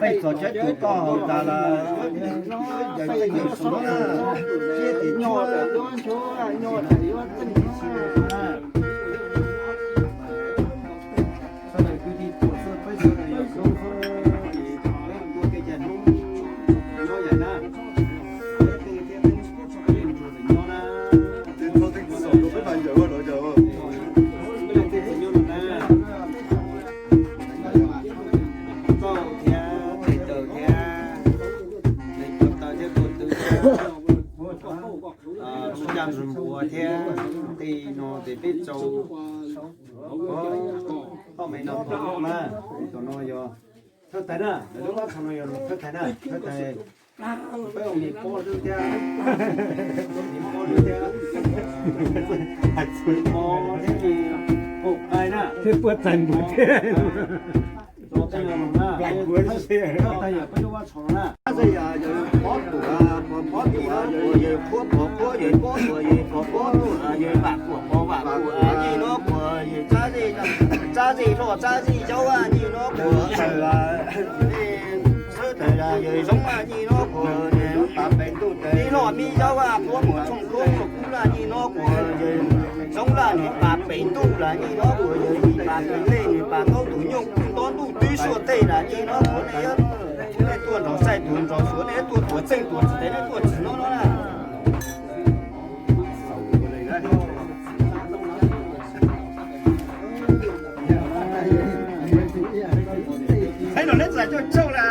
Peb txog cov tus toj hauv tas las, yawm txawj yawm suav na, siab tim nyob. Sawv daws kwv tij tuaj xwb, peb sawv daws yog Hmoob xwb, es thaum peb nquag kev cai Hmoob nyob yam na, peb tej thiab peb nrog lawv nyob na. Peb leej twg tsis nyob no na, Txauj thiab Tes Taws thiab, Tes Taws thiab Tuam Twm, Txuj Caj Npua thiab, tej no ces peb tsaus toj me no na, tom no yog thawj tais na, lawv lub qab txog no yog thawj tais na, thawj tais. Peb ua niam pob xwb thiab, niam pob xwb thiab, niam pob thiab niam pog qai na, thiab puab txais npus thiab. Los tej no na, thawj tais yog peb lub qab txog no na. Pob tuam, pob tuam, yawg qhuab pov qhuab, yawg pob tuam, yawg pov pob tuam, yawg vam kuam pov vam kuam, nyij no kuam, yawg tsab zej, tsab zej hlob, tsab zej yau, nyij no kuam, sawv daws, yawg Zoov, nyij no kuam, pab pem ntuj, tij hlob mi yau, puab muam tshooj kuab muam kub laj, nyij no kuam, yawg Zoov laj, nws pab pem ntuj laj, nyij no kuam, yawg Yim pab pem tej, nws pab tau tus nyoog kuj nto ntuj twb suab tej laj, nyij no kuam, nej, nej tuaj nrog saib tuaj nrog xyuas, nej tuaj tuam txeej tuam txim tes, nej tuaj txim no no na. Saib no neb txawm coj coj lawm.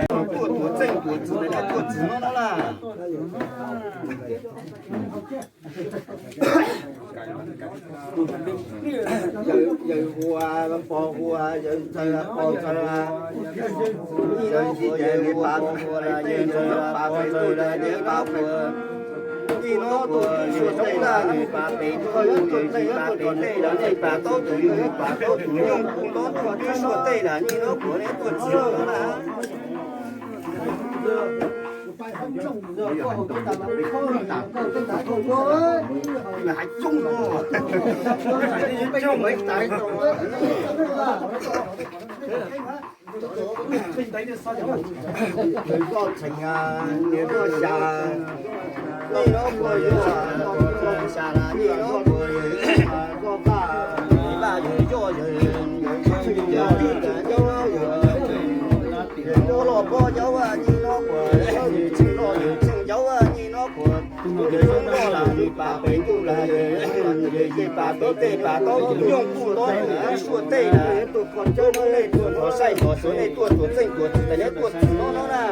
Tuaj tuam txeej tuam txim, tuaj txim no no laj. Yawg ua, pog ua, yawg txawj pog txawj, yawg txiv yawg ua, yawg txawj pab txawj, yawg pab txawj, yawg pab txawj. Nyij no kuam, yawg Zoov laj, nws pab pem ntuj, yawg pab pem tej laj, nej pab tau tus, yawg pab tau tus nyoog kuj nto ntuj twb suab tej laj, nyij no kuam, nej tuaj txim no laj. Yawg Zoj Txheem, yawg Zoj Xya, nyij no kuam, yawg Zoj Xya laj, nyij no kuam, yawg Zoj Vaj, yawg Zoj, yawg Txheem, yawg Txheem, yawg Txheem, yawg Zoj los pog yau, nyij no kuam, yawg Txheem los, yawg Txheem yau, nyij no kuam, yawg Zoj los laj, nws pab pem ntuj laj, yawg Yim pab pem tej, pab tau tus nyoog kuj nto ntuj twb suab tej laj, tuaj kho cawb no nej tuaj nrog saib nrog xyuas, nej tuaj tuam txeej tuam txim tes, nej tuaj txim no no na.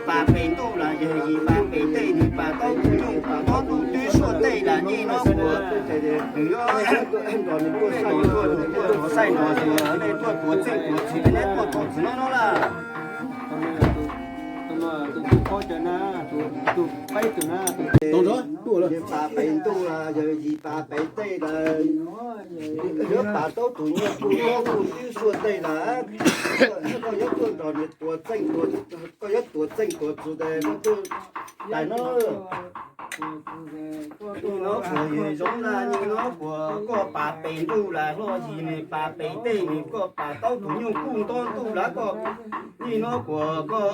Pas pem ntuj las yawg yim, pas pem tej nws pas taub tus nyuj, pas taub tus twb suab tej las nyij no puas, nws yuav tuaj nrog nws tuaj saib nrog tuaj tuaj saib nrog tuaj, nej tuaj tuav txeej tuav txim, nej tuaj tuav txim no no las. Pas pem ntuj las yawg yim, pas pem tej las yuav pas taub tus nyuj, pas taub tus twb suab tej las, koj yuav tuaj nrog nws tuav txeej tuav, koj yuav tuav txeej tuav txim tes koj tuaj tais no. Nyij no puas yawg Zoov las, nyij no puas koj pas pem ntuj las hlob yim, nws pas pem tej nws koj pas taub tus nyuj kuj nto ntuj las koj, nyij no puas koj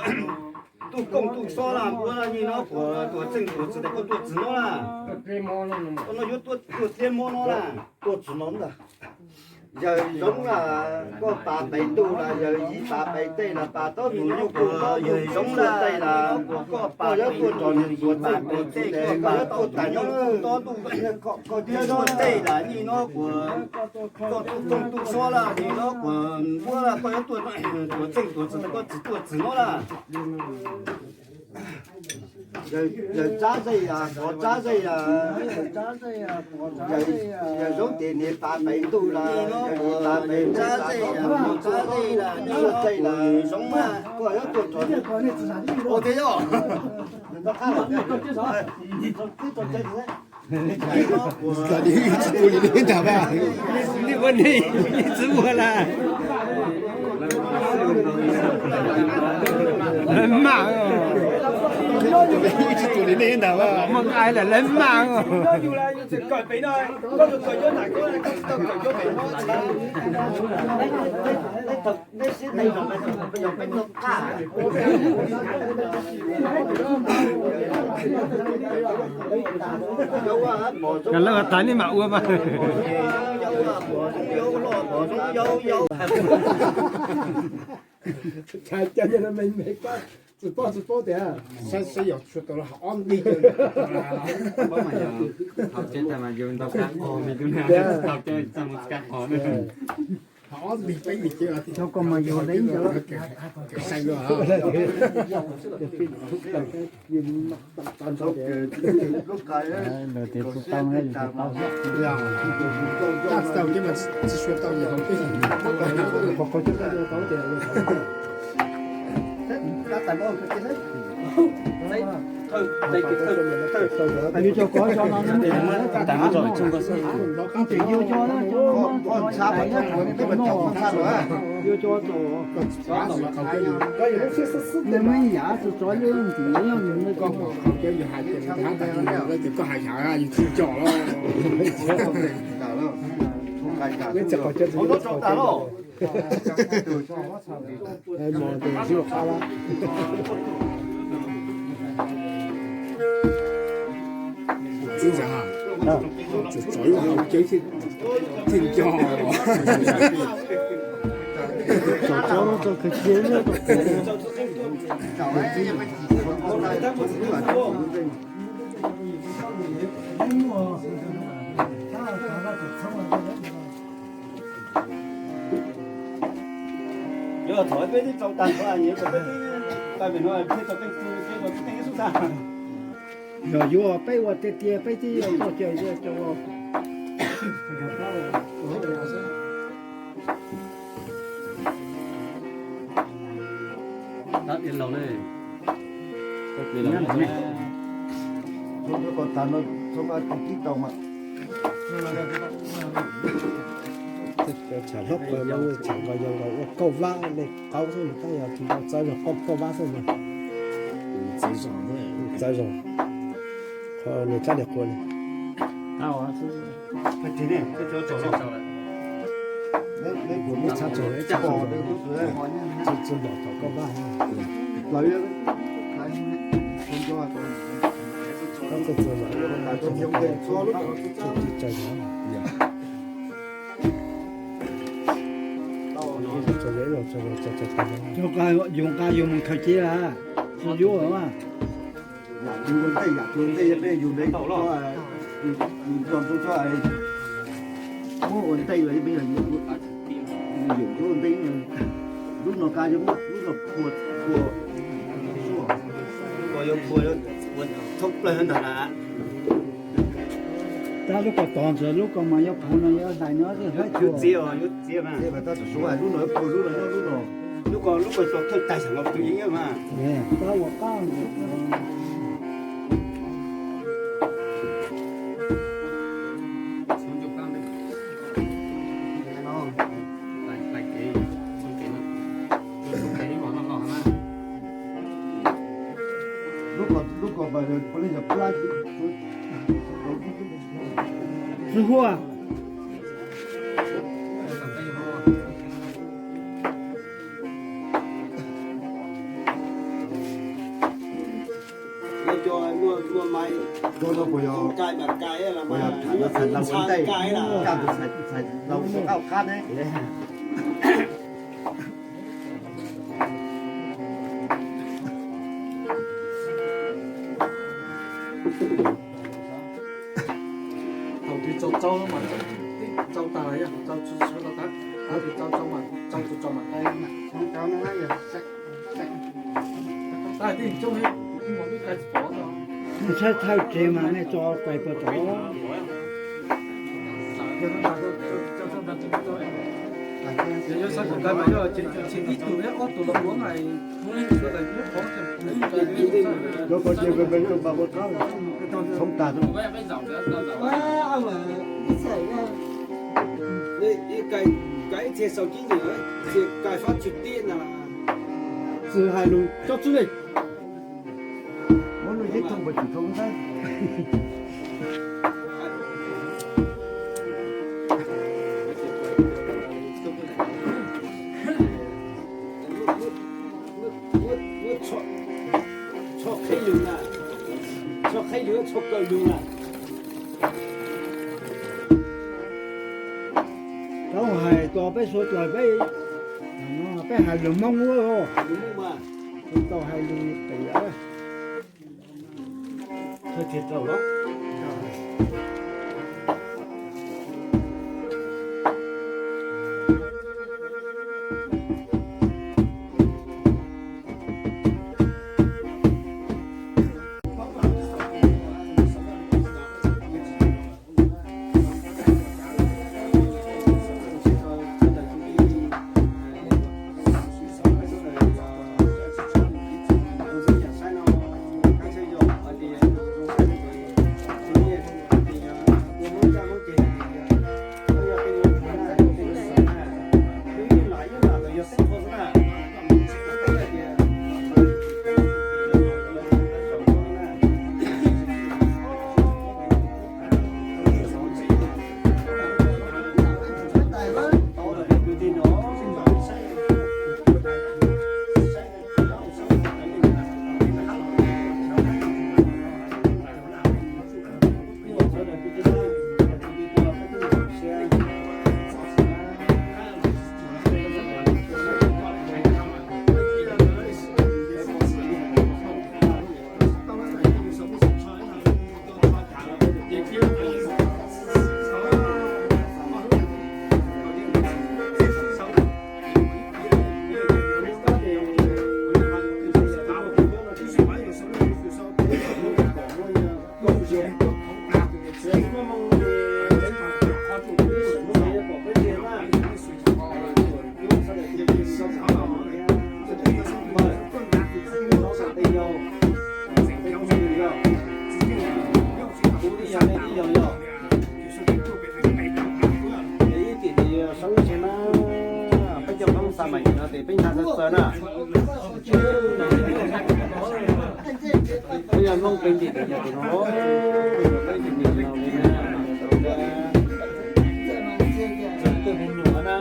tuaj kooj tuaj sob las npua, nyij no puas tuav txeej tuav txim tes koj tuaj txim no las. Koj no yuav tuaj txia mo no las. Tuaj txim no ntag. Yawg Zoov las koj pas pem ntuj las yawg yim, pas pem tej las pas taub tus nyuj kuj nto ntuj, yawg Zoov las tej las puas koj pas pem ntuj, yawg yim pas pem tej koj pas taub tus nyuj kuj nto ntuj, koj twb suab tej las nyij no puas koj tuaj kooj tuaj sob las, nyij no puas npua las koj yuav tuaj tuav txeej tuav txim tes koj tsis tuaj txim no las. Yawg Tsab Zej, Pov Tsab Zej, yawg Zoov tes niag pas pem ntuj las, yawg yim pas pem Tsab Zej, Pov Tsab Zej las, nyij no puas yawg Zoov las koj yuav tuaj txim no. Ua tiag yog. Tsis tuaj li ne ntag mas, nej ua nej tsis ua las. Lawv maj, tsis tuaj li nej ntag mas, muaj nqaij lawm lawv maj. Yog lawv ua tas nej mam ua mas. Tsis paub, tsis paub tias saib saib yog tsuas tau ob nti. Tau cov ntawd mas yus ntau kab qos, me tub nag tau cov txaj muag kab qos na. Ob nti peb nti ces tau koj mas yus deev ntawd. Lawv tias tsis tau na, yus tsis tau. Tsis tau ces mas tsis suav tau yus hauv peb. Qhov qhov coj tau tias Txiv ntxawm, tsov tsov lub hauv cawv thiaj nco. Tsov tsov no tsov khaws cia nyob rau pem. Yog thaum peb twb tso tag nrho, nyias kom peb twb tag pem no, peb tso peb txi, peb tso peb teej xub tag. Yog yuav peb ua tiag tiag peb twb yuav txoj cai cov. Dab laug ne. Txhob kom tas no, txhob kom tib tau mas. Tsham hlob qw mas tsham nkaus yog nkaus ua kauj vab li qauv xwb mas tab yog tsis nkaus txawv zog kauj vab xwb mas. Txawv zog, qhov nws tab li qhua li. Tsis txhob tsaug, tsis txhob npam thaum kauj vab. Koj txawj txawj mas, tsis tsaug zog. Yus nqa yus mus khaws cia, tsis yuav mas. Yam tsis ua ntej, yam tsis ua ntej peb yus ntev, yus nco ntsoov tso, muab ua ntej los peb yog yus ua ntej, lub no ka yog muab lub no phua, phua, phua. Yuav pua, yuav pua thoob plaws ntag na. Tab lub ko tod ntawd, lub ko mas yuav pua no yuav hlais no, yuav txiav, yuav txiav mas. Lub no pua, lub no nyob lub no. Lub ko, lub ko tau thawj tag xyoo no tus ib mas. Tab ua qab. Lub ko, lub ko mas puav leej yog plab. Txiv huab. Cov no puas yog, puas yog tham los txhais laus ua ntej, kaj tus txhais laus ua qab ua qab ne. Thaum twg txaus txaus mas txaus tag los yog txaus txaus tag, thaum twg txaus txaus mas txaus txaus mas. Tag tij coob, mus saib thawj tsev mas nej tso tais puas tau. Ib tug ob tug los ua na. Koj ces npe npe nyob mas ua rab txhoov tag. Ib txhia sau cib ntawm, txhia kais fab tsis tib na. Txwm hais lus tsob tswb li. Muab lub yeeb thooj puas tsis thooj ntag. Txhob qhib lus na, txhob qhib lus, txhob kaw lus na. Tau hais tos peb suav dlawg peb, peb hais lus Hmoob ua, tau hais lus pem. Ib tim sab ntses na, peb coj Hmoob xa mas nim no ces peb nqa txawv txawv na. Peb yog Hmoob peb tim peb yog tim no, peb tim no li na, txawv twg me nyuam na.